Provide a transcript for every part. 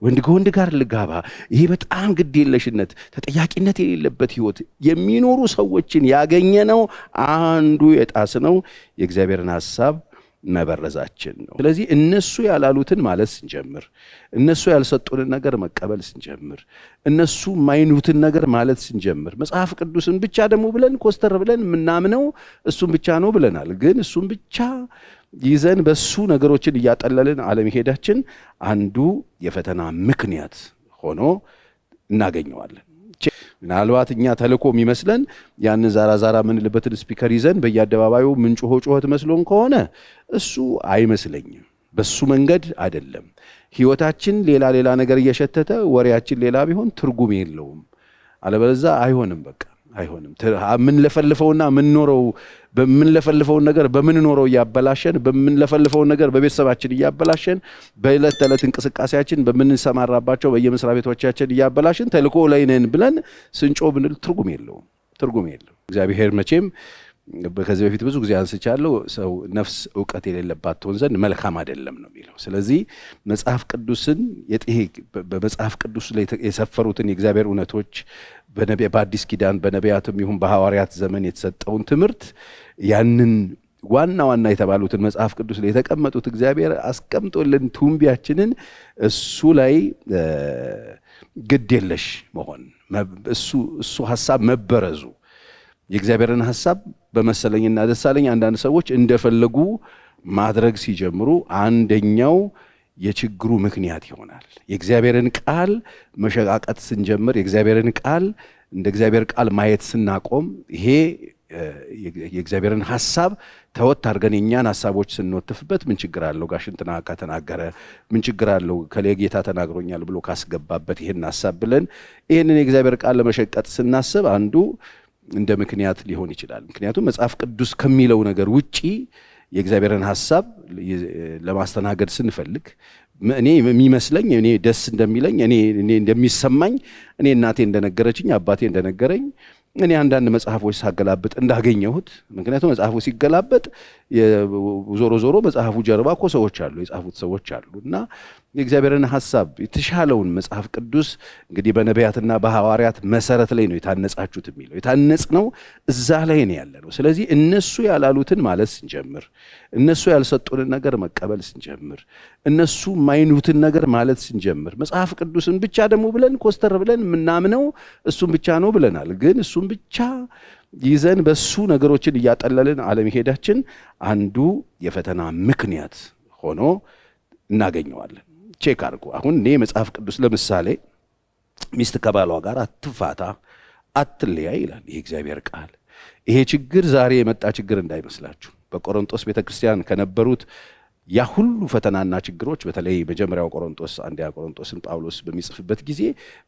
ወንድ ከወንድ ጋር ልጋባ፣ ይሄ በጣም ግድ የለሽነት፣ ተጠያቂነት የሌለበት ህይወት የሚኖሩ ሰዎችን ያገኘነው አንዱ የጣስነው የእግዚአብሔርን ሐሳብ መበረዛችን ነው። ስለዚህ እነሱ ያላሉትን ማለት ስንጀምር፣ እነሱ ያልሰጡንን ነገር መቀበል ስንጀምር፣ እነሱ የማይኑትን ነገር ማለት ስንጀምር፣ መጽሐፍ ቅዱስን ብቻ ደግሞ ብለን ኮስተር ብለን የምናምነው እሱን ብቻ ነው ብለናል። ግን እሱን ብቻ ይዘን በሱ ነገሮችን እያጠለልን አለመሄዳችን አንዱ የፈተና ምክንያት ሆኖ እናገኘዋለን። ምናልባት እኛ ተልእኮ የሚመስለን ያንን ዛራ ዛራ የምንልበትን speaker ይዘን በየአደባባዩ ምንጮሆ ጩኸት መስሎን ከሆነ እሱ አይመስለኝም። በሱ መንገድ አይደለም። ህይወታችን ሌላ ሌላ ነገር እየሸተተ ወሬያችን ሌላ ቢሆን ትርጉም የለውም። አለበለዛ አይሆንም፣ በቃ አይሆንም። የምንለፈልፈውና የምንኖረው፣ በምንለፈልፈውን ነገር በምንኖረው እያበላሸን፣ በምንለፈልፈውን ነገር በቤተሰባችን እያበላሸን፣ በዕለት ተዕለት እንቅስቃሴያችን በምንሰማራባቸው በየመስሪያ ቤቶቻችን እያበላሸን ተልእኮ ላይ ነን ብለን ስንጮህ ብንል ትርጉም የለውም፣ ትርጉም የለውም። እግዚአብሔር መቼም ከዚህ በፊት ብዙ ጊዜ አንስቻለሁ። ሰው ነፍስ እውቀት የሌለባት ትሆን ዘንድ መልካም አይደለም ነው የሚለው። ስለዚህ መጽሐፍ ቅዱስን በመጽሐፍ ቅዱስ ላይ የሰፈሩትን የእግዚአብሔር እውነቶች፣ በአዲስ ኪዳን በነቢያትም ይሁን በሐዋርያት ዘመን የተሰጠውን ትምህርት፣ ያንን ዋና ዋና የተባሉትን መጽሐፍ ቅዱስ ላይ የተቀመጡት እግዚአብሔር አስቀምጦልን ቱንቢያችንን እሱ ላይ ግድ የለሽ መሆን፣ እሱ ሀሳብ መበረዙ፣ የእግዚአብሔርን ሀሳብ በመሰለኝና ደሳለኝ አንዳንድ ሰዎች እንደፈለጉ ማድረግ ሲጀምሩ አንደኛው የችግሩ ምክንያት ይሆናል። የእግዚአብሔርን ቃል መሸቃቀጥ ስንጀምር፣ የእግዚአብሔርን ቃል እንደ እግዚአብሔር ቃል ማየት ስናቆም፣ ይሄ የእግዚአብሔርን ሀሳብ ተወት አድርገን የእኛን ሀሳቦች ስንወትፍበት፣ ምን ችግር አለው ጋሽ እንትና ከተናገረ፣ ምን ችግር አለው ከሌ ጌታ ተናግሮኛል ብሎ ካስገባበት ይህን ሀሳብ ብለን ይህንን የእግዚአብሔር ቃል ለመሸቀጥ ስናስብ አንዱ እንደ ምክንያት ሊሆን ይችላል። ምክንያቱም መጽሐፍ ቅዱስ ከሚለው ነገር ውጪ የእግዚአብሔርን ሀሳብ ለማስተናገድ ስንፈልግ፣ እኔ የሚመስለኝ፣ እኔ ደስ እንደሚለኝ፣ እኔ እንደሚሰማኝ፣ እኔ እናቴ እንደነገረችኝ፣ አባቴ እንደነገረኝ፣ እኔ አንዳንድ መጽሐፎች ሳገላብጥ እንዳገኘሁት፣ ምክንያቱም መጽሐፉ ሲገላበጥ ዞሮ ዞሮ መጽሐፉ ጀርባ እኮ ሰዎች አሉ፣ የጻፉት ሰዎች አሉ። እና የእግዚአብሔርን ሀሳብ የተሻለውን መጽሐፍ ቅዱስ እንግዲህ በነቢያትና በሐዋርያት መሰረት ላይ ነው የታነጻችሁት የሚለው፣ የታነጽ ነው እዛ ላይ ነው ያለ ነው። ስለዚህ እነሱ ያላሉትን ማለት ስንጀምር፣ እነሱ ያልሰጡንን ነገር መቀበል ስንጀምር፣ እነሱ የማይኑትን ነገር ማለት ስንጀምር፣ መጽሐፍ ቅዱስን ብቻ ደግሞ ብለን ኮስተር ብለን የምናምነው እሱን ብቻ ነው ብለናል። ግን እሱን ብቻ ይዘን በሱ ነገሮችን እያጠለልን አለመሄዳችን አንዱ የፈተና ምክንያት ሆኖ እናገኘዋለን። Check አድርጉ። አሁን እኔ መጽሐፍ ቅዱስ ለምሳሌ ሚስት ከባሏ ጋር አትፋታ፣ አትለያይ ይላል ይሄ እግዚአብሔር ቃል። ይሄ ችግር ዛሬ የመጣ ችግር እንዳይመስላችሁ። በቆሮንቶስ ቤተክርስቲያን ከነበሩት ያ ሁሉ ፈተናና ችግሮች፣ በተለይ መጀመሪያው ቆሮንቶስ፣ አንደኛ ቆሮንቶስን ጳውሎስ በሚጽፍበት ጊዜ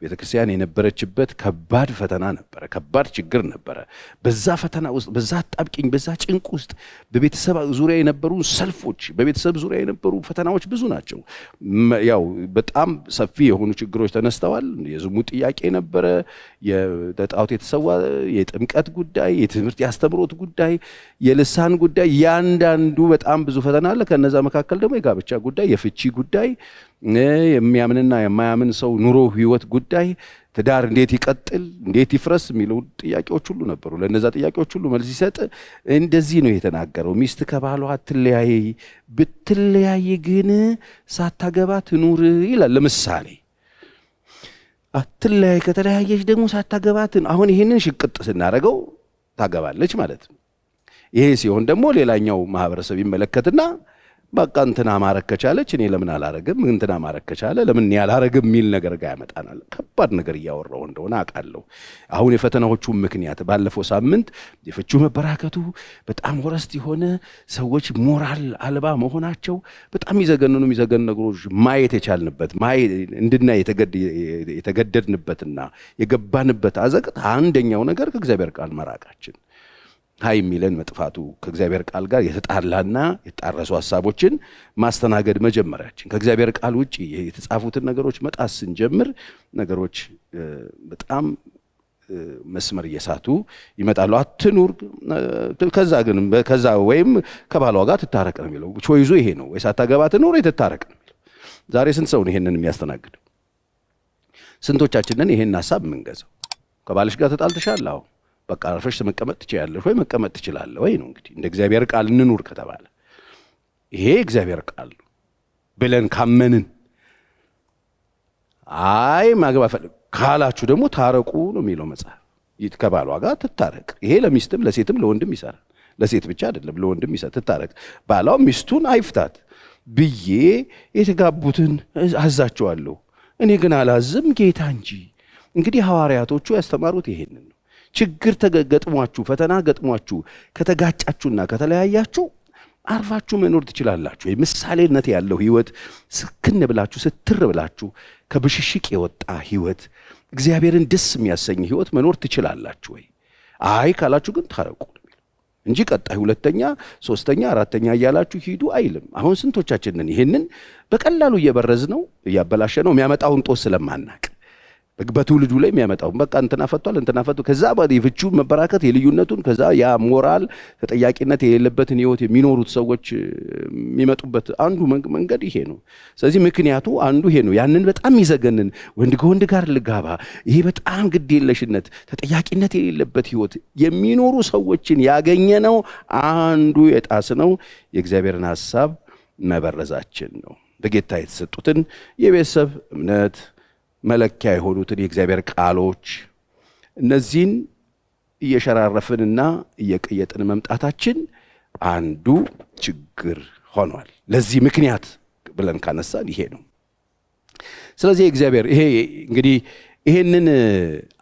ቤተክርስቲያን የነበረችበት ከባድ ፈተና ነበረ፣ ከባድ ችግር ነበረ። በዛ ፈተና ውስጥ፣ በዛ አጣብቂኝ፣ በዛ ጭንቅ ውስጥ በቤተሰብ ዙሪያ የነበሩ ሰልፎች፣ በቤተሰብ ዙሪያ የነበሩ ፈተናዎች ብዙ ናቸው። ያው በጣም ሰፊ የሆኑ ችግሮች ተነስተዋል። የዝሙት ጥያቄ ነበረ፣ የጣዖት የተሰዋ፣ የጥምቀት ጉዳይ፣ የትምህርት የአስተምሮት ጉዳይ፣ የልሳን ጉዳይ፣ ያንዳንዱ በጣም ብዙ ፈተና አለ። ከነዛ መካከል ደግሞ የጋብቻ ጉዳይ፣ የፍቺ ጉዳይ፣ የሚያምንና የማያምን ሰው ኑሮ ህይወት ጉዳይ፣ ትዳር እንዴት ይቀጥል፣ እንዴት ይፍረስ የሚለው ጥያቄዎች ሁሉ ነበሩ። ለእነዛ ጥያቄዎች ሁሉ መልስ ሲሰጥ እንደዚህ ነው የተናገረው። ሚስት ከባሏ አትለያይ፣ ብትለያይ ግን ሳታገባ ትኑር ይላል። ለምሳሌ አትለያይ፣ ከተለያየች ደግሞ ሳታገባ። አሁን ይህንን ሽቅጥ ስናደርገው ታገባለች ማለት ነው። ይሄ ሲሆን ደግሞ ሌላኛው ማህበረሰብ ይመለከትና በቃ እንትና ማረግ ከቻለች እኔ ለምን አላረግም፣ እንትና ማረግ ከቻለ ለምን እኔ አላረግም የሚል ነገር ጋር ያመጣናል። ከባድ ነገር እያወራሁ እንደሆነ አውቃለሁ። አሁን የፈተናዎቹ ምክንያት ባለፈው ሳምንት የፍቺው መበራከቱ፣ በጣም worst የሆነ ሰዎች ሞራል አልባ መሆናቸው፣ በጣም የሚዘገንኑ የሚዘገኑ ነገሮች ማየት የቻልንበት፣ እንድናይ የተገደድንበትና የገባንበት አዘቅት አንደኛው ነገር ከእግዚአብሔር ቃል መራቃችን፣ ሀይ የሚለን መጥፋቱ፣ ከእግዚአብሔር ቃል ጋር የተጣላና የተጣረሱ ሀሳቦችን ማስተናገድ መጀመሪያችን፣ ከእግዚአብሔር ቃል ውጭ የተጻፉትን ነገሮች መጣስ ስንጀምር ነገሮች በጣም መስመር እየሳቱ ይመጣሉ። አትኑር፣ ከዛ ግን ከዛ ወይም ከባሏ ጋር ትታረቅ ነው የሚለው። ቾይዙ ይሄ ነው። ወይ ሳታገባ ትኑር ወይ ትታረቅ ነው የሚለው። ዛሬ ስንት ሰው ነው ይሄንን የሚያስተናግደው? ስንቶቻችንን ይሄን ሀሳብ የምንገዛው? ከባልሽ ጋር ተጣልተሻል? አዎ። በቃ አርፈሽ መቀመጥ ትችያለሽ ወይ መቀመጥ ትችላለህ ወይ ነው እንግዲህ። እንደ እግዚአብሔር ቃል እንኑር ከተባለ፣ ይሄ እግዚአብሔር ቃል ነው ብለን ካመንን፣ አይ ማግባት ፈልግ ካላችሁ ደግሞ ታረቁ ነው የሚለው መጽሐፍ። ከባሏ ጋር ትታረቅ። ይሄ ለሚስትም ለሴትም ለወንድም ይሰራል። ለሴት ብቻ አይደለም፣ ለወንድም ይሰራል። ትታረቅ፣ ባሏ ሚስቱን አይፍታት ብዬ የተጋቡትን አዛቸዋለሁ። እኔ ግን አላዝም፣ ጌታ እንጂ። እንግዲህ ሐዋርያቶቹ ያስተማሩት ይሄንን ነው። ችግር ተገጥሟችሁ፣ ፈተና ገጥሟችሁ ከተጋጫችሁና ከተለያያችሁ አርፋችሁ መኖር ትችላላችሁ። ምሳሌነት ያለው ህይወት፣ ስክን ብላችሁ፣ ስትር ብላችሁ፣ ከብሽሽቅ የወጣ ህይወት፣ እግዚአብሔርን ደስ የሚያሰኝ ህይወት መኖር ትችላላችሁ ወይ? አይ ካላችሁ ግን ታረቁ እንጂ ቀጣይ ሁለተኛ፣ ሶስተኛ፣ አራተኛ እያላችሁ ሂዱ አይልም። አሁን ስንቶቻችንን ይሄንን በቀላሉ እየበረዝነው፣ እያበላሸነው፣ የሚያመጣውን ጦስ ስለማናቅ፣ በትውልዱ ላይ የሚያመጣው፣ በቃ እንትና ፈቷል፣ እንትና ፈቶ፣ ከዛ የፍቺውን መበራከት፣ የልዩነቱን፣ ከዛ ያ ሞራል ተጠያቂነት የሌለበትን ህይወት የሚኖሩት ሰዎች የሚመጡበት አንዱ መንገድ ይሄ ነው። ስለዚህ ምክንያቱ አንዱ ይሄ ነው። ያንን በጣም የሚዘገንን ወንድ ከወንድ ጋር ልጋባ፣ ይሄ በጣም ግዴለሽነት፣ ተጠያቂነት የሌለበት ህይወት የሚኖሩ ሰዎችን ያገኘነው አንዱ የጣስነው የእግዚአብሔርን ሀሳብ መበረዛችን ነው። በጌታ የተሰጡትን የቤተሰብ እምነት መለኪያ የሆኑትን የእግዚአብሔር ቃሎች፣ እነዚህን እየሸራረፍንና እየቀየጥን መምጣታችን አንዱ ችግር ሆኗል። ለዚህ ምክንያት ብለን ካነሳን ይሄ ነው። ስለዚህ እግዚአብሔር ይሄ እንግዲህ ይሄንን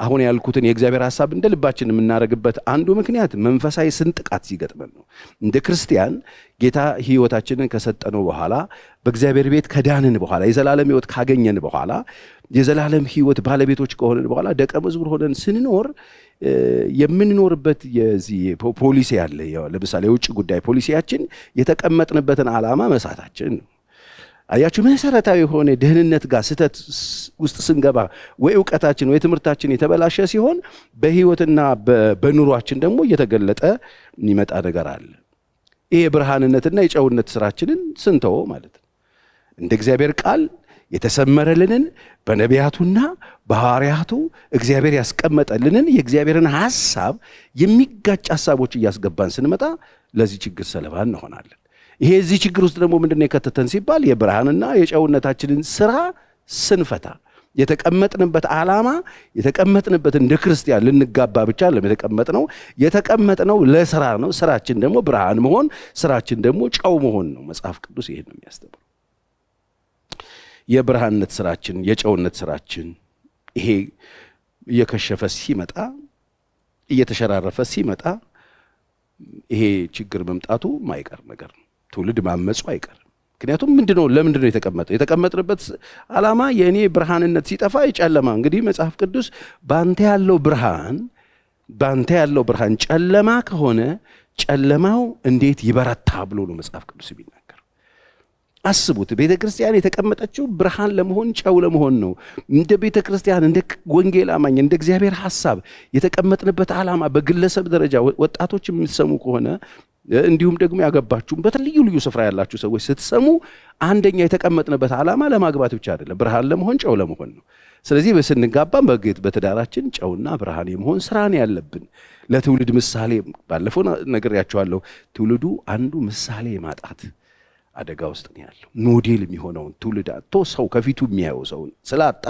አሁን ያልኩትን የእግዚአብሔር ሐሳብ እንደ ልባችን የምናደርግበት አንዱ ምክንያት መንፈሳዊ ስንጥቃት ሲገጥመን ነው። እንደ ክርስቲያን ጌታ ሕይወታችንን ከሰጠነው በኋላ፣ በእግዚአብሔር ቤት ከዳንን በኋላ፣ የዘላለም ሕይወት ካገኘን በኋላ፣ የዘላለም ሕይወት ባለቤቶች ከሆንን በኋላ፣ ደቀ መዝሙር ሆነን ስንኖር የምንኖርበት የዚህ ፖሊሲ አለ። ለምሳሌ የውጭ ጉዳይ ፖሊሲያችን የተቀመጥንበትን ዓላማ መሳታችን ነው። አያችሁ፣ መሰረታዊ የሆነ ደህንነት ጋር ስህተት ውስጥ ስንገባ፣ ወይ እውቀታችን ወይ ትምህርታችን የተበላሸ ሲሆን በህይወትና በኑሯችን ደግሞ እየተገለጠ የሚመጣ ነገር አለ። ይሄ የብርሃንነትና የጨውነት ስራችንን ስንተወው ማለት ነው። እንደ እግዚአብሔር ቃል የተሰመረልንን፣ በነቢያቱና በሐዋርያቱ እግዚአብሔር ያስቀመጠልንን የእግዚአብሔርን ሐሳብ የሚጋጭ ሐሳቦች እያስገባን ስንመጣ ለዚህ ችግር ሰለባ እንሆናለን። ይሄ እዚህ ችግር ውስጥ ደግሞ ምንድን ነው የከተተን ሲባል የብርሃንና የጨውነታችንን ስራ ስንፈታ፣ የተቀመጥንበት ዓላማ፣ የተቀመጥንበት እንደ ክርስቲያን ልንጋባ ብቻ አይደለም የተቀመጥነው። የተቀመጥነው ለስራ ነው። ስራችን ደግሞ ብርሃን መሆን፣ ስራችን ደግሞ ጨው መሆን ነው። መጽሐፍ ቅዱስ ይሄን ነው የሚያስተምረው። የብርሃንነት ስራችን፣ የጨውነት ስራችን ይሄ እየከሸፈ ሲመጣ፣ እየተሸራረፈ ሲመጣ ይሄ ችግር መምጣቱ ማይቀር ነገር ነው። ትውልድ ማመፁ አይቀርም። ምክንያቱም ምንድነው፣ ለምንድነው የተቀመጠው? የተቀመጥንበት ዓላማ የእኔ ብርሃንነት ሲጠፋ የጨለማ፣ እንግዲህ መጽሐፍ ቅዱስ ባንተ ያለው ብርሃን ጨለማ ከሆነ ጨለማው እንዴት ይበረታ ብሎ ነው መጽሐፍ ቅዱስ የሚናገረው። አስቡት፣ ቤተ ክርስቲያን የተቀመጠችው ብርሃን ለመሆን፣ ጨው ለመሆን ነው። እንደ ቤተ ክርስቲያን፣ እንደ ወንጌል አማኝ፣ እንደ እግዚአብሔር ሐሳብ የተቀመጥንበት ዓላማ በግለሰብ ደረጃ ወጣቶች የምትሰሙ ከሆነ፣ እንዲሁም ደግሞ ያገባችሁም በተለዩ ልዩ ስፍራ ያላችሁ ሰዎች ስትሰሙ፣ አንደኛ የተቀመጥንበት ዓላማ ለማግባት ብቻ አይደለም፣ ብርሃን ለመሆን፣ ጨው ለመሆን ነው። ስለዚህ ስንጋባ በትዳራችን ጨውና ብርሃን የመሆን ስራን ያለብን ለትውልድ ምሳሌ፣ ባለፈው ነግሬያቸዋለሁ። ትውልዱ አንዱ ምሳሌ ማጣት አደጋ ውስጥ ነው ያለው። ሞዴል የሚሆነውን ትውልድ አጥቶ፣ ሰው ከፊቱ የሚያየው ሰውን ስላጣ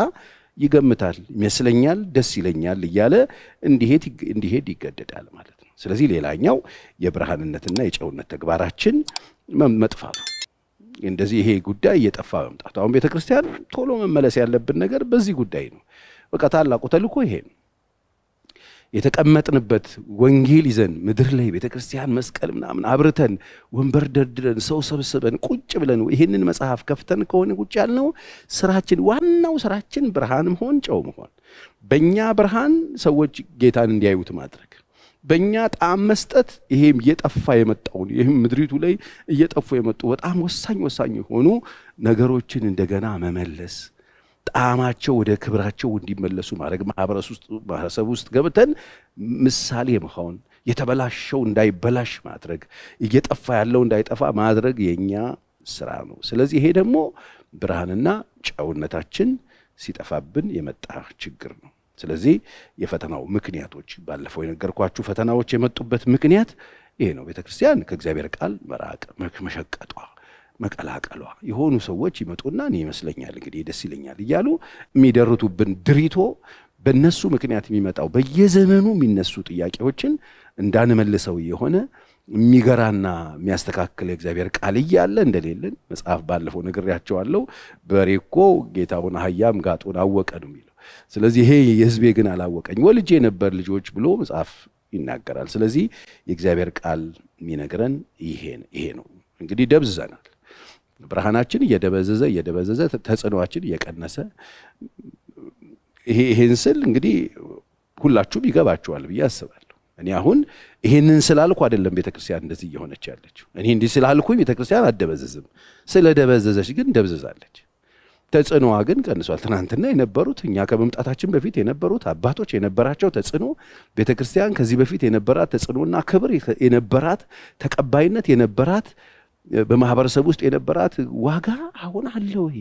ይገምታል፣ ይመስለኛል፣ ደስ ይለኛል እያለ እንዲሄድ ይገደዳል ማለት ነው። ስለዚህ ሌላኛው የብርሃንነትና የጨውነት ተግባራችን መጥፋቱ፣ እንደዚህ ይሄ ጉዳይ እየጠፋ መምጣቱ፣ አሁን ቤተ ክርስቲያን ቶሎ መመለስ ያለብን ነገር በዚህ ጉዳይ ነው። በቃ ታላቁ ተልእኮ ይሄ ነው። የተቀመጥንበት ወንጌል ይዘን ምድር ላይ ቤተ ክርስቲያን መስቀል ምናምን አብርተን፣ ወንበር ደርድረን፣ ሰው ሰብስበን ቁጭ ብለን ይህንን መጽሐፍ ከፍተን ከሆነ ቁጭ ያልነው፣ ስራችን፣ ዋናው ስራችን ብርሃን መሆን፣ ጨው መሆን፣ በእኛ ብርሃን ሰዎች ጌታን እንዲያዩት ማድረግ፣ በእኛ ጣዕም መስጠት፣ ይሄም እየጠፋ የመጣውን፣ ይህም ምድሪቱ ላይ እየጠፉ የመጡ በጣም ወሳኝ ወሳኝ የሆኑ ነገሮችን እንደገና መመለስ፣ ጣዕማቸው ወደ ክብራቸው እንዲመለሱ ማድረግ፣ ማህበረሰብ ውስጥ ገብተን ምሳሌ መሆን፣ የተበላሸው እንዳይበላሽ ማድረግ፣ እየጠፋ ያለው እንዳይጠፋ ማድረግ የኛ ስራ ነው። ስለዚህ ይሄ ደግሞ ብርሃንና ጨውነታችን ሲጠፋብን የመጣ ችግር ነው። ስለዚህ የፈተናው ምክንያቶች ባለፈው የነገርኳችሁ ፈተናዎች የመጡበት ምክንያት ይሄ ነው። ቤተክርስቲያን ከእግዚአብሔር ቃል መራቅ፣ መሸቀጧ፣ መቀላቀሏ፣ የሆኑ ሰዎች ይመጡና እኔ ይመስለኛል እንግዲህ ደስ ይለኛል እያሉ የሚደርቱብን ድሪቶ፣ በእነሱ ምክንያት የሚመጣው በየዘመኑ የሚነሱ ጥያቄዎችን እንዳንመልሰው የሆነ የሚገራና የሚያስተካክል የእግዚአብሔር ቃል እያለ እንደሌለን መጽሐፍ ባለፈው ነግሬያቸዋለሁ። በሬ እኮ ጌታውን አህያም ጋጡን አወቀ ነው የሚለው። ስለዚህ ይሄ የሕዝቤ ግን አላወቀኝ ወልጄ ነበር ልጆች ብሎ መጽሐፍ ይናገራል። ስለዚህ የእግዚአብሔር ቃል የሚነግረን ይሄ ነው። እንግዲህ ደብዝዘናል። ብርሃናችን እየደበዘዘ እየደበዘዘ ተጽዕኖአችን እየቀነሰ፣ ይሄን ስል እንግዲህ ሁላችሁም ይገባችኋል ብዬ አስባለሁ። እኔ አሁን ይሄንን ስላልኩ አይደለም ቤተክርስቲያን እንደዚህ እየሆነች ያለችው። እኔ እንዲህ ስላልኩኝ ቤተክርስቲያን አትደበዝዝም። ስለደበዘዘች ግን ደብዝዛለች። ተጽዕኖዋ ግን ቀንሷል። ትናንትና የነበሩት፣ እኛ ከመምጣታችን በፊት የነበሩት አባቶች የነበራቸው ተጽዕኖ፣ ቤተክርስቲያን ከዚህ በፊት የነበራት ተጽዕኖና ክብር፣ የነበራት ተቀባይነት፣ የነበራት በማህበረሰብ ውስጥ የነበራት ዋጋ አሁን አለ ወይ፣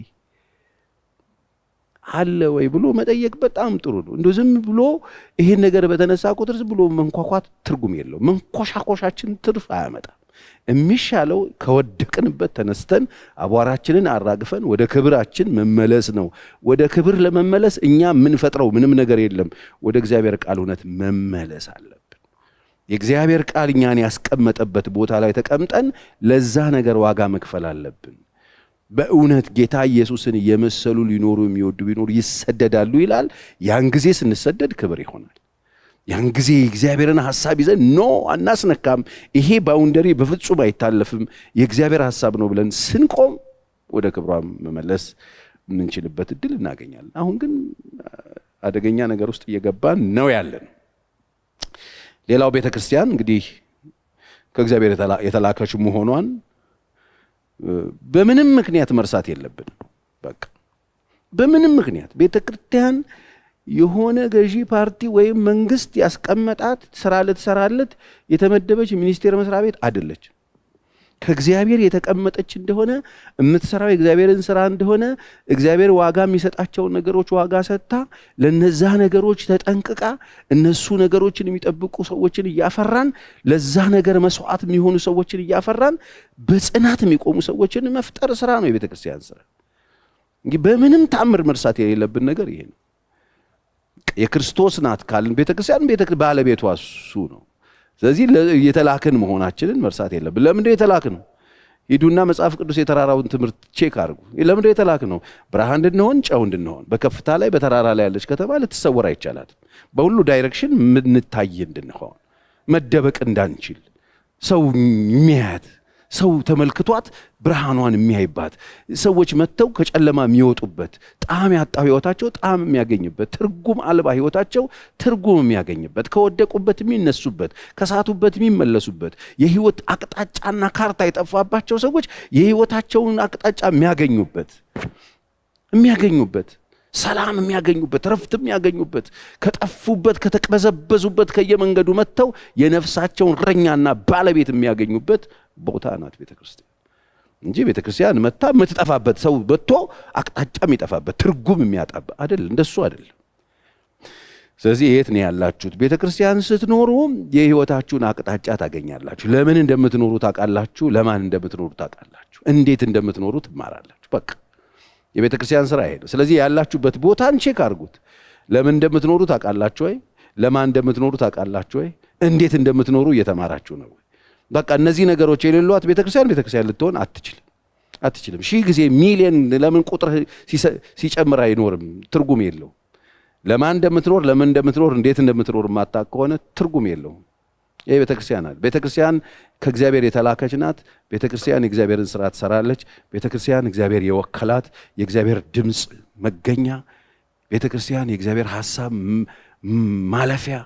አለ ወይ ብሎ መጠየቅ በጣም ጥሩ ነው። እንደ ዝም ብሎ ይሄን ነገር በተነሳ ቁጥር ዝም ብሎ መንኳኳት ትርጉም የለው። መንኮሻኮሻችን ትርፍ አያመጣም። የሚሻለው ከወደቅንበት ተነስተን አቧራችንን አራግፈን ወደ ክብራችን መመለስ ነው። ወደ ክብር ለመመለስ እኛ የምንፈጥረው ምንም ነገር የለም። ወደ እግዚአብሔር ቃል እውነት መመለስ አለብን። የእግዚአብሔር ቃል እኛን ያስቀመጠበት ቦታ ላይ ተቀምጠን ለዛ ነገር ዋጋ መክፈል አለብን። በእውነት ጌታ ኢየሱስን እየመሰሉ ሊኖሩ የሚወዱ ቢኖሩ ይሰደዳሉ ይላል። ያን ጊዜ ስንሰደድ ክብር ይሆናል። ያን ጊዜ የእግዚአብሔርን ሐሳብ ይዘን no አናስነካም፣ ይሄ boundary በፍጹም አይታለፍም፣ የእግዚአብሔር ሐሳብ ነው ብለን ስንቆም ወደ ክብሯም መመለስ የምንችልበት እድል እናገኛለን። አሁን ግን አደገኛ ነገር ውስጥ እየገባን ነው ያለነው። ሌላው ቤተ ክርስቲያን እንግዲህ ከእግዚአብሔር የተላከች መሆኗን በምንም ምክንያት መርሳት የለብንም። በቃ በምንም ምክንያት ቤተ ክርስቲያን የሆነ ገዢ ፓርቲ ወይም መንግስት ያስቀመጣት ስራ ልትሰራለት የተመደበች ሚኒስቴር መስሪያ ቤት አይደለች። ከእግዚአብሔር የተቀመጠች እንደሆነ፣ የምትሰራው የእግዚአብሔርን ስራ እንደሆነ፣ እግዚአብሔር ዋጋ የሚሰጣቸውን ነገሮች ዋጋ ሰጥታ፣ ለነዛ ነገሮች ተጠንቅቃ፣ እነሱ ነገሮችን የሚጠብቁ ሰዎችን እያፈራን፣ ለዛ ነገር መስዋዕት የሚሆኑ ሰዎችን እያፈራን፣ በጽናት የሚቆሙ ሰዎችን መፍጠር ስራ ነው የቤተ ክርስቲያን ስራ። እንግዲህ በምንም ተአምር መርሳት የሌለብን ነገር ይሄ ነው። የክርስቶስ ናት ካልን ቤተ ክርስቲያን ባለቤቷ እሱ ነው። ስለዚህ የተላክን መሆናችንን መርሳት የለብን። ለምንድነው የተላክነው? ሂዱና መጽሐፍ ቅዱስ የተራራውን ትምህርት check አድርጉ። ለምንድነው የተላክነው? ብርሃን እንድንሆን፣ ጨው እንድንሆን። በከፍታ ላይ በተራራ ላይ ያለች ከተማ ልትሰወር አይቻላትም። በሁሉ direction ምንታይ እንድንሆን፣ መደበቅ እንዳንችል፣ ሰው የሚያያት፣ ሰው ተመልክቷት ብርሃኗን የሚያይባት፣ ሰዎች መጥተው ከጨለማ የሚወጡበት፣ ጣዕም ያጣው ህይወታቸው ጣዕም የሚያገኝበት፣ ትርጉም አልባ ህይወታቸው ትርጉም የሚያገኝበት፣ ከወደቁበት የሚነሱበት፣ ከሳቱበት የሚመለሱበት፣ የህይወት አቅጣጫና ካርታ የጠፋባቸው ሰዎች የህይወታቸውን አቅጣጫ የሚያገኙበት፣ ሰላም የሚያገኙበት፣ ረፍት የሚያገኙበት፣ ከጠፉበት ከተቅበዘበዙበት ከየመንገዱ መጥተው የነፍሳቸውን እረኛና ባለቤት የሚያገኙበት ቦታ ናት ቤተክርስቲያን እንጂ ቤተክርስቲያን መታ የምትጠፋበት፣ ሰው መጥቶ አቅጣጫ የሚጠፋበት፣ ትርጉም የሚያጣበት አይደል። እንደሱ አይደለም። ስለዚህ የት ነው ያላችሁት? ቤተክርስቲያን ስትኖሩ የህይወታችሁን አቅጣጫ ታገኛላችሁ። ለምን እንደምትኖሩ ታውቃላችሁ። ለማን እንደምትኖሩ ታውቃላችሁ። እንዴት እንደምትኖሩ ትማራላችሁ። በቃ የቤተክርስቲያን ስራ ይሄ ነው። ስለዚህ ያላችሁበት ቦታን check አድርጉት። ለምን እንደምትኖሩ ታውቃላችሁ ወይ? ለማን እንደምትኖሩ ታውቃላችሁ ወይ? እንዴት እንደምትኖሩ እየተማራችሁ ነው ወይ? በቃ እነዚህ ነገሮች የሌሏት ቤተክርስቲያን ቤተክርስቲያን ልትሆን አትችልም፣ አትችልም። ሺህ ጊዜ ሚሊየን ለምን ቁጥር ሲጨምር አይኖርም፣ ትርጉም የለው። ለማን እንደምትኖር፣ ለምን እንደምትኖር፣ እንዴት እንደምትኖር የማታውቅ ከሆነ ትርጉም የለውም። ይሄ ቤተክርስቲያን ናት። ቤተክርስቲያን ከእግዚአብሔር የተላከች ናት። ቤተክርስቲያን የእግዚአብሔርን ስራ ትሰራለች። ቤተክርስቲያን እግዚአብሔር የወከላት የእግዚአብሔር ድምፅ መገኛ፣ ቤተክርስቲያን የእግዚአብሔር ሐሳብ ማለፊያ፣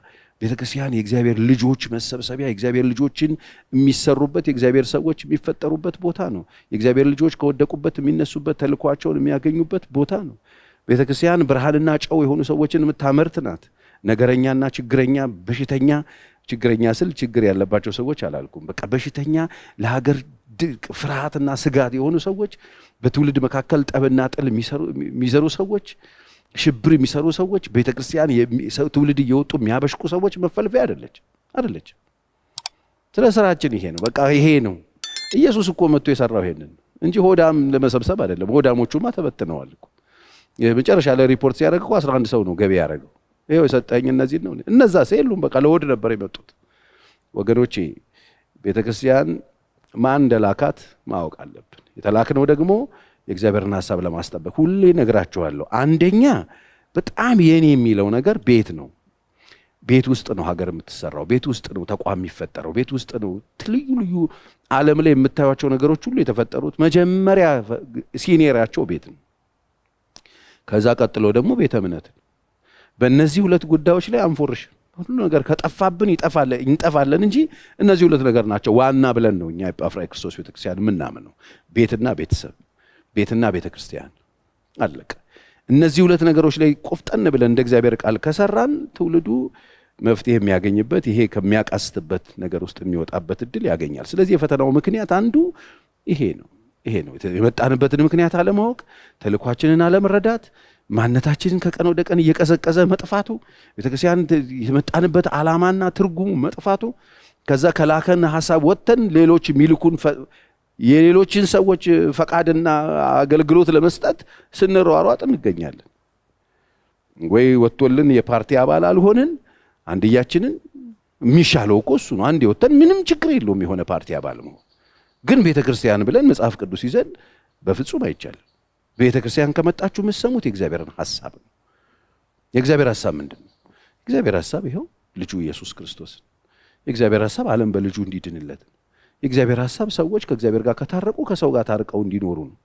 ቤተክርስቲያን የእግዚአብሔር ልጆች መሰብሰቢያ፣ የእግዚአብሔር ልጆችን የሚሰሩበት፣ የእግዚአብሔር ሰዎች የሚፈጠሩበት ቦታ ነው። የእግዚአብሔር ልጆች ከወደቁበት የሚነሱበት፣ ተልኳቸውን የሚያገኙበት ቦታ ነው። ቤተክርስቲያን ብርሃንና ጨው የሆኑ ሰዎችን የምታመርት ናት። ነገረኛና ችግረኛ፣ በሽተኛ፣ ችግረኛ ስል ችግር ያለባቸው ሰዎች አላልኩም። በቃ በሽተኛ፣ ለሀገር ፍርሃትና ስጋት የሆኑ ሰዎች፣ በትውልድ መካከል ጠብና ጥል የሚዘሩ ሰዎች፣ ሽብር የሚሰሩ ሰዎች፣ ቤተክርስቲያን ትውልድ እየወጡ የሚያበሽቁ ሰዎች መፈልፈያ አይደለች አይደለች። ስለ ስራችን ይሄ ነው፣ በቃ ይሄ ነው። ኢየሱስ እኮ መጥቶ የሰራው ይሄንን እንጂ ሆዳም ለመሰብሰብ አይደለም። ሆዳሞቹማ ተበትነዋል እኮ። መጨረሻ ላይ ሪፖርት ሲያደርግ እኮ 11 ሰው ነው ገቢ ያደረገው። ይኸው የሰጠኝ እነዚህ ነው። እነዛ የሉም፣ በቃ ለሆድ ነበር የመጡት። ወገኖቼ፣ ቤተክርስቲያን ማን እንደላካት ማወቅ አለብን። የተላክነው ደግሞ የእግዚአብሔርን ሀሳብ ለማስጠበቅ፣ ሁሌ እነግራችኋለሁ። አንደኛ በጣም የኔ የሚለው ነገር ቤት ነው። ቤት ውስጥ ነው ሀገር የምትሰራው። ቤት ውስጥ ነው ተቋም የሚፈጠረው። ቤት ውስጥ ነው ልዩ ልዩ ዓለም ላይ የምታዩቸው ነገሮች ሁሉ የተፈጠሩት። መጀመሪያ senior ኣቸው ቤት ነው። ከዛ ቀጥሎ ደግሞ ቤተ እምነት ነው። በእነዚህ ሁለት ጉዳዮች ላይ አንፎርሽ። ሁሉ ነገር ከጠፋብን እንጠፋለን እንጂ እነዚህ ሁለት ነገር ናቸው ዋና ብለን ነው እኛ የጳፍራ ክርስቶስ ቤተክርስቲያን የምናምነው። ቤትና ቤተሰብ፣ ቤትና ቤተክርስቲያን፣ አለቀ። እነዚህ ሁለት ነገሮች ላይ ቆፍጠን ብለን እንደ እግዚአብሔር ቃል ከሰራን ትውልዱ መፍትሄ የሚያገኝበት፣ ይሄ ከሚያቃስትበት ነገር ውስጥ የሚወጣበት እድል ያገኛል። ስለዚህ የፈተናው ምክንያት አንዱ ይሄ ነው። ይሄ ነው የመጣንበትን ምክንያት አለማወቅ፣ ተልኳችንን አለመረዳት፣ ማንነታችንን ከቀን ወደ ቀን እየቀዘቀዘ መጥፋቱ፣ ቤተክርስቲያን የመጣንበት ዓላማና ትርጉሙ መጥፋቱ፣ ከዛ ከላከን ሀሳብ ወጥተን ሌሎች የሚልኩን የሌሎችን ሰዎች ፈቃድና አገልግሎት ለመስጠት ስንሯሯጥ እንገኛለን። ወይ ወጥቶልን የፓርቲ አባል አልሆንን አንድያችንን፣ የሚሻለው እኮ እሱ ነው። አንድ ወጥተን ምንም ችግር የለውም የሆነ ፓርቲ አባል መሆን። ግን ቤተ ክርስቲያን ብለን መጽሐፍ ቅዱስ ይዘን በፍጹም አይቻልም። ቤተ ክርስቲያን ከመጣችሁ የምትሰሙት የእግዚአብሔርን ሐሳብ ነው። የእግዚአብሔር ሐሳብ ምንድን ነው? የእግዚአብሔር ሐሳብ ይኸው ልጁ ኢየሱስ ክርስቶስ። የእግዚአብሔር ሐሳብ ዓለም በልጁ እንዲድንለት ነው። የእግዚአብሔር ሐሳብ ሰዎች ከእግዚአብሔር ጋር ከታረቁ ከሰው ጋር ታርቀው እንዲኖሩ ነው።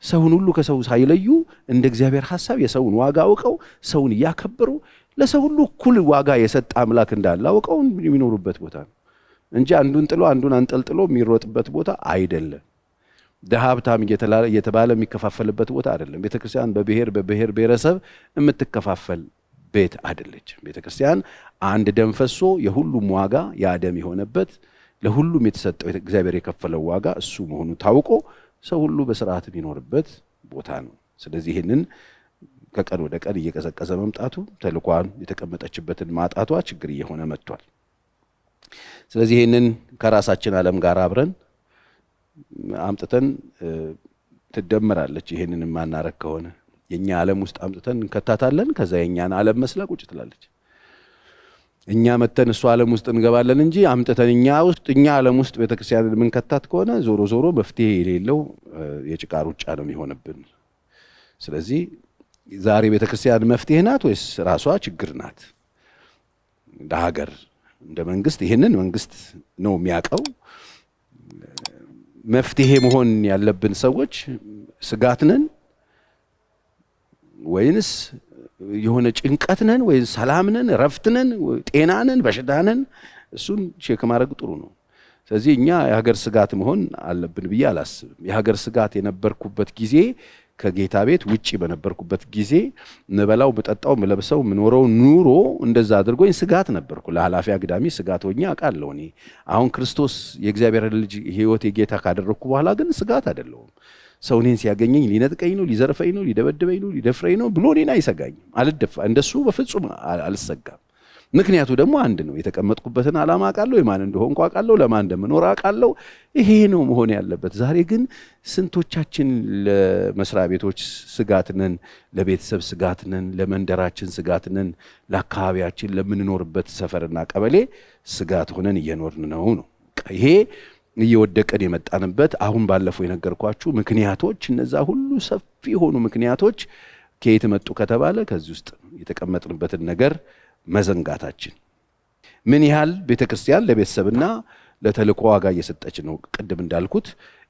ሰውን ሁሉ ከሰው ሳይለዩ እንደ እግዚአብሔር ሐሳብ የሰውን ዋጋ አውቀው፣ ሰውን እያከበሩ፣ ለሰው ሁሉ እኩል ዋጋ የሰጠ አምላክ እንዳለ አውቀው የሚኖሩበት ቦታ ነው እንጂ አንዱን ጥሎ አንዱን አንጠልጥሎ የሚሮጥበት ቦታ አይደለም። ድሃ ሀብታም እየተባለ የሚከፋፈልበት ቦታ አይደለም። ቤተክርስቲያን በብሔር በብሔር ብሔረሰብ የምትከፋፈል ቤት አይደለችም። ቤተክርስቲያን አንድ ደም ፈሶ የሁሉም ዋጋ ያ ደም የሆነበት፣ ለሁሉም የተሰጠው እግዚአብሔር የከፈለው ዋጋ እሱ መሆኑ ታውቆ ሰው ሁሉ በስርዓት የሚኖርበት ቦታ ነው። ስለዚህ ይህንን ከቀን ወደ ቀን እየቀዘቀዘ መምጣቱ፣ ተልኳን የተቀመጠችበትን ማጣቷ ችግር እየሆነ መጥቷል። ስለዚህ ይህንን ከራሳችን ዓለም ጋር አብረን አምጥተን ትደመራለች። ይህንን የማናረግ ከሆነ የኛ ዓለም ውስጥ አምጥተን እንከታታለን። ከዛ የኛን ዓለም መስላ ቁጭ ትላለች። እኛ መተን እሱ ዓለም ውስጥ እንገባለን እንጂ አምጥተን እኛ ውስጥ፣ እኛ ዓለም ውስጥ ቤተክርስቲያንን የምንከታት ከሆነ ዞሮ ዞሮ መፍትሄ የሌለው የጭቃ ሩጫ ነው የሚሆንብን። ስለዚህ ዛሬ ቤተክርስቲያን መፍትሄ ናት ወይስ ራሷ ችግር ናት? እንደ ሀገር፣ እንደ መንግስት፣ ይህንን መንግስት ነው የሚያውቀው። መፍትሄ መሆን ያለብን ሰዎች ስጋት ነን ወይንስ የሆነ ጭንቀት ነን ወይስ ሰላም ነን፣ እረፍት ነን፣ ጤና ነን፣ በሽታ ነን? እሱን check ማድረግ ጥሩ ነው። ስለዚህ እኛ የሀገር ስጋት መሆን አለብን ብዬ አላስብም። የሀገር ስጋት የነበርኩበት ጊዜ ከጌታ ቤት ውጪ በነበርኩበት ጊዜ ምበላው፣ ምጠጣው፣ ምለብሰው፣ ምኖረው ኑሮ እንደዛ አድርጎኝ ስጋት ነበርኩ። ለኃላፊ አግዳሚ ስጋት ሆኜ አውቃለሁ። እኔ አሁን ክርስቶስ የእግዚአብሔር ልጅ ሕይወት የጌታ ካደረግኩ በኋላ ግን ስጋት አይደለሁም። ሰው እኔን ሲያገኘኝ ሊነጥቀኝ ነው፣ ሊዘርፈኝ ነው፣ ሊደበድበኝ ነው፣ ሊደፍረኝ ነው ብሎ እኔን አይሰጋኝም። አልደፋ እንደሱ በፍጹም አልሰጋም። ምክንያቱ ደግሞ አንድ ነው። የተቀመጥኩበትን ዓላማ አውቃለሁ፣ የማን እንደሆንኩ አውቃለሁ፣ ለማን እንደምኖር አውቃለሁ። ይሄ ነው መሆን ያለበት። ዛሬ ግን ስንቶቻችን ለመስሪያ ቤቶች ስጋት ነን፣ ለቤተሰብ ስጋት ነን፣ ለመንደራችን ስጋት ነን፣ ለአካባቢያችን፣ ለምንኖርበት ሰፈርና ቀበሌ ስጋት ሆነን እየኖርን ነው ነው። ይሄ እየወደቀን የመጣንበት አሁን ባለፈው የነገርኳችሁ ምክንያቶች፣ እነዛ ሁሉ ሰፊ የሆኑ ምክንያቶች ከየት መጡ ከተባለ ከዚህ ውስጥ የተቀመጥንበትን ነገር መዘንጋታችን። ምን ያህል ቤተ ክርስቲያን ለቤተሰብና ለተልእኮ ዋጋ እየሰጠች ነው? ቅድም እንዳልኩት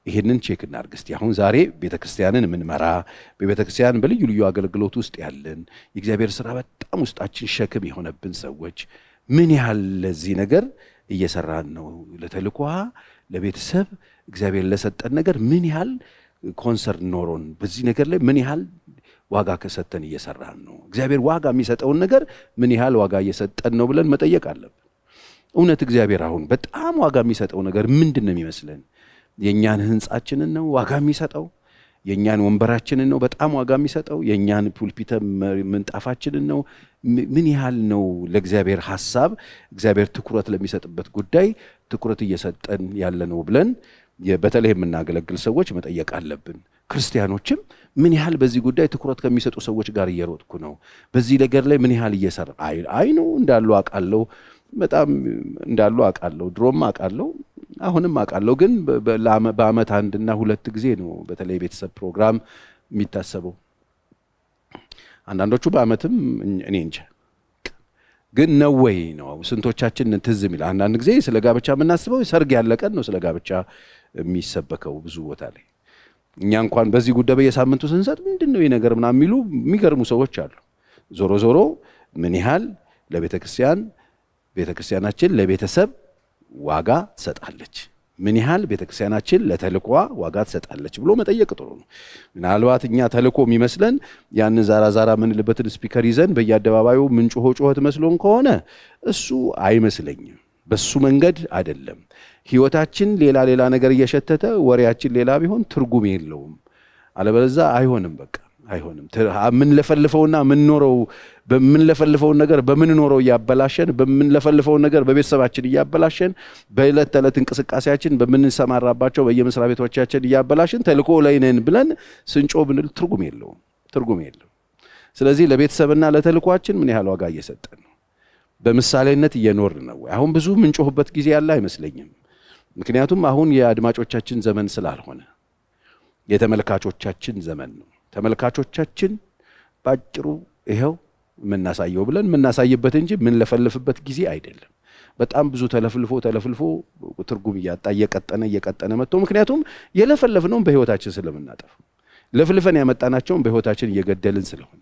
ይህንን check እናድርግ እስቲ። አሁን ዛሬ ቤተ ክርስቲያንን የምንመራ፣ በቤተ ክርስቲያን በልዩ ልዩ አገልግሎት ውስጥ ያለን፣ የእግዚአብሔር ስራ በጣም ውስጣችን ሸክም የሆነብን ሰዎች ምን ያህል ለዚህ ነገር እየሰራን ነው? ለተልእኮ፣ ለቤተሰብ፣ እግዚአብሔር ለሰጠን ነገር ምን ያህል concern ኖሮን በዚህ ነገር ላይ ምን ያህል ዋጋ ከሰጠን እየሰራን ነው? እግዚአብሔር ዋጋ የሚሰጠውን ነገር ምን ያህል ዋጋ እየሰጠን ነው ብለን መጠየቅ አለብን። እውነት እግዚአብሔር አሁን በጣም ዋጋ የሚሰጠው ነገር ምንድን ነው የሚመስለን? የእኛን ህንጻችንን ነው ዋጋ የሚሰጠው? የእኛን ወንበራችንን ነው በጣም ዋጋ የሚሰጠው? የእኛን pulpit ምንጣፋችንን ነው? ምን ያህል ነው ለእግዚአብሔር ሀሳብ፣ እግዚአብሔር ትኩረት ለሚሰጥበት ጉዳይ ትኩረት እየሰጠን ያለ ነው ብለን በተለይ የምናገለግል ሰዎች መጠየቅ አለብን። ክርስቲያኖችም ምን ያህል በዚህ ጉዳይ ትኩረት ከሚሰጡ ሰዎች ጋር እየሮጥኩ ነው? በዚህ ነገር ላይ ምን ያህል እየሰራ አይ ነው እንዳሉ አውቃለሁ። በጣም እንዳሉ አውቃለሁ። ድሮም አውቃለሁ፣ አሁንም አውቃለሁ። ግን በዓመት አንድና ሁለት ጊዜ ነው በተለይ የቤተሰብ ፕሮግራም የሚታሰበው። አንዳንዶቹ በዓመትም እኔ እንጃ፣ ግን ነው ወይ ነው ስንቶቻችን ትዝ የሚል? አንዳንድ ጊዜ ስለ ጋብቻ የምናስበው ሰርግ ያለ ቀን ነው ስለ ጋብቻ የሚሰበከው ብዙ ቦታ ላይ። እኛ እንኳን በዚህ ጉዳይ በየሳምንቱ ስንሰጥ ምንድን ነው ይህ ነገር ምናምን የሚሉ የሚገርሙ ሰዎች አሉ። ዞሮ ዞሮ ምን ያህል ለቤተ ክርስቲያን፣ ቤተ ክርስቲያናችን ለቤተሰብ ዋጋ ትሰጣለች፣ ምን ያህል ቤተ ክርስቲያናችን ለተልእኮዋ ዋጋ ትሰጣለች ብሎ መጠየቅ ጥሩ ነው። ምናልባት እኛ ተልእኮ የሚመስለን ያንን ዛራ ዛራ የምንልበትን speaker ይዘን በየአደባባዩ ምንጮሆ ጩኸት መስሎን ከሆነ እሱ አይመስለኝም። በሱ መንገድ አይደለም። ህይወታችን ሌላ ሌላ ነገር እየሸተተ ወሬያችን ሌላ ቢሆን ትርጉም የለውም። አለበለዛ አይሆንም፣ በቃ አይሆንም። የምንለፈልፈውና የምንኖረው፣ በምንለፈልፈውን ነገር በምንኖረው እያበላሸን፣ በምንለፈልፈውን ነገር በቤተሰባችን እያበላሸን፣ በዕለት ተዕለት እንቅስቃሴያችን በምንሰማራባቸው በየመስሪያ ቤቶቻችን እያበላሸን ተልእኮ ላይ ነን ብለን ስንጮህ ብንል ትርጉም የለውም፣ ትርጉም የለውም። ስለዚህ ለቤተሰብና ለተልእኳችን ምን ያህል ዋጋ እየሰጠን ነው? በምሳሌነት እየኖርን ነው ወይ? አሁን ብዙ የምንጮህበት ጊዜ ያለ አይመስለኝም። ምክንያቱም አሁን የአድማጮቻችን ዘመን ስላልሆነ የተመልካቾቻችን ዘመን ነው። ተመልካቾቻችን ባጭሩ ይኸው የምናሳየው ብለን የምናሳይበት እንጂ የምንለፈልፍበት ጊዜ አይደለም። በጣም ብዙ ተለፍልፎ ተለፍልፎ ትርጉም እያጣ እየቀጠነ እየቀጠነ መጥቶ፣ ምክንያቱም የለፈለፍነውን በህይወታችን ስለምናጠፋ፣ ለፍልፈን ያመጣናቸውን በህይወታችን እየገደልን ስለሆነ።